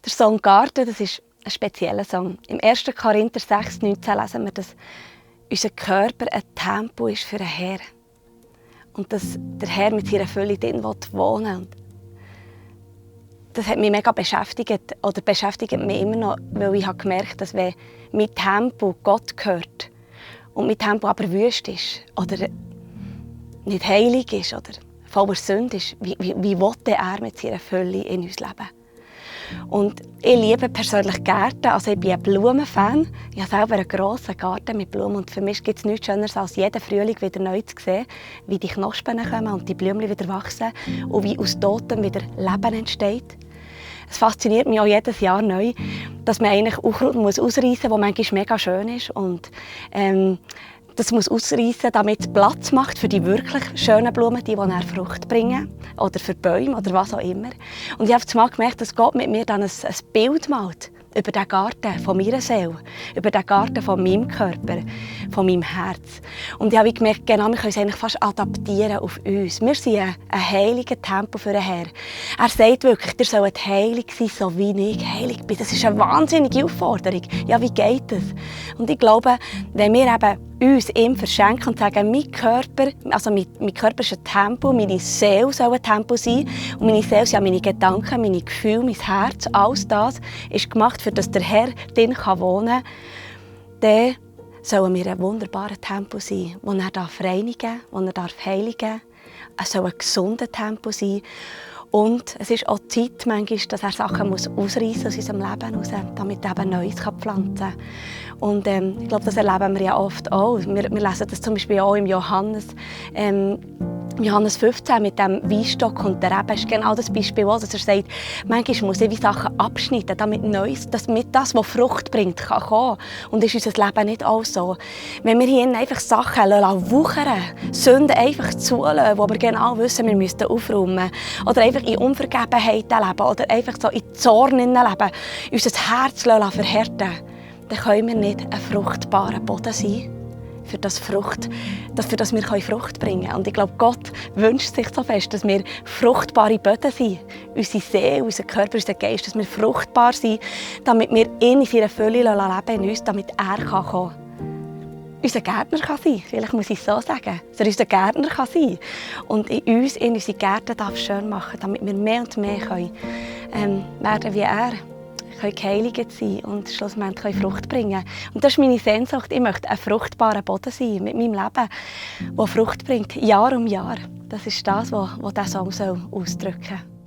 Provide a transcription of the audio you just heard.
Der Song «Garten», das ist ein spezieller Song. Im 1. Korinther 6,19 lesen wir, dass unser Körper ein Tempel ist für den Herrn. Und dass der Herr mit seiner Fülle drin wohnen will. Das hat mich mega beschäftigt, oder beschäftigt mich immer noch, weil ich habe gemerkt, dass wenn mein Tempel Gott gehört und mein Tempel aber wüst ist oder nicht heilig ist oder voller Sünde ist, wie will er mit seiner Fülle in uns leben? Und ich liebe persönlich Gärten, also ich bin ein Blumenfan. Ich habe selber einen grossen Garten mit Blumen und für mich gibt es nichts Schöneres, als jeden Frühling wieder neu zu sehen, wie die Knospen kommen und die Blümchen wieder wachsen und wie aus Totem wieder Leben entsteht. Es fasziniert mich auch jedes Jahr neu, dass man eigentlich Unkraut ausreißen muss, das manchmal mega schön ist. Und, das muss ausreißen, damit es Platz macht für die wirklich schönen Blumen, die dann Frucht bringen. Oder für Bäume oder was auch immer. Und ich habe mal gemerkt, dass Gott mit mir dann ein Bild malt über den Garten von meiner Seele, über den Garten von meinem Körper, von meinem Herz. Und ich habe gemerkt, genau, wir können es eigentlich fast adaptieren auf uns. Wir sind ein heiliger Tempel für den Herrn. Er sagt wirklich, ihr sollt heilig sein, so wie ich heilig bin. Das ist eine wahnsinnige Aufforderung. Ja, wie geht das? Und ich glaube, wenn wir eben uns ihm verschenken und sagen, mein Körper ist ein Tempel, meine Seele soll ein Tempel sein. Und meine Seele sind ja meine Gedanken, meine Gefühle, mein Herz, alles das ist gemacht, für dass der Herr drin wohnen kann. Dann sollen wir ein wunderbarer Tempel sein, den er reinigen darf, den er heiligen darf. Es soll ein gesunder Tempel sein. Und es ist auch Zeit, manchmal, dass er Sachen ausreißen muss aus unserem Leben heraus, damit er eben Neues pflanzen kann. Und ich glaube, das erleben wir ja oft auch. Wir lesen das zum Beispiel auch im Johannes 15 mit dem Weinstock und der Rebe ist genau das Beispiel, dass er sagt, manchmal muss ich Sachen abschneiden, damit Neues, damit das, was Frucht bringt, kann kommen. Und ist unser Leben nicht auch so. Wenn wir hier einfach Sachen wuchern, Sünden einfach zulassen, wo wir genau wissen, wir müssen aufräumen, oder einfach in Unvergebenheit leben, oder einfach so in Zorn leben, unser Herz verhärten, dann können wir nicht ein fruchtbarer Boden sein. Für das wir Frucht bringen können. Und ich glaube, Gott wünscht sich so fest, dass wir fruchtbare Böden sind. Unsere Seele, unser Körper, unser Geist, dass wir fruchtbar sind, damit wir ihn in seiner Fülle leben in uns, damit er kommen kann. Unser Gärtner kann sein, vielleicht muss ich es so sagen. Dass er unser Gärtner kann sein und in uns, in unsere Gärten schön machen, damit wir mehr und mehr werden wie er. Geheiligt sein und schlussendlich Frucht bringen. Und das ist meine Sehnsucht. Ich möchte ein fruchtbarer Boden sein mit meinem Leben, der Frucht bringt, Jahr um Jahr. Das ist das, was dieser Song ausdrücken soll.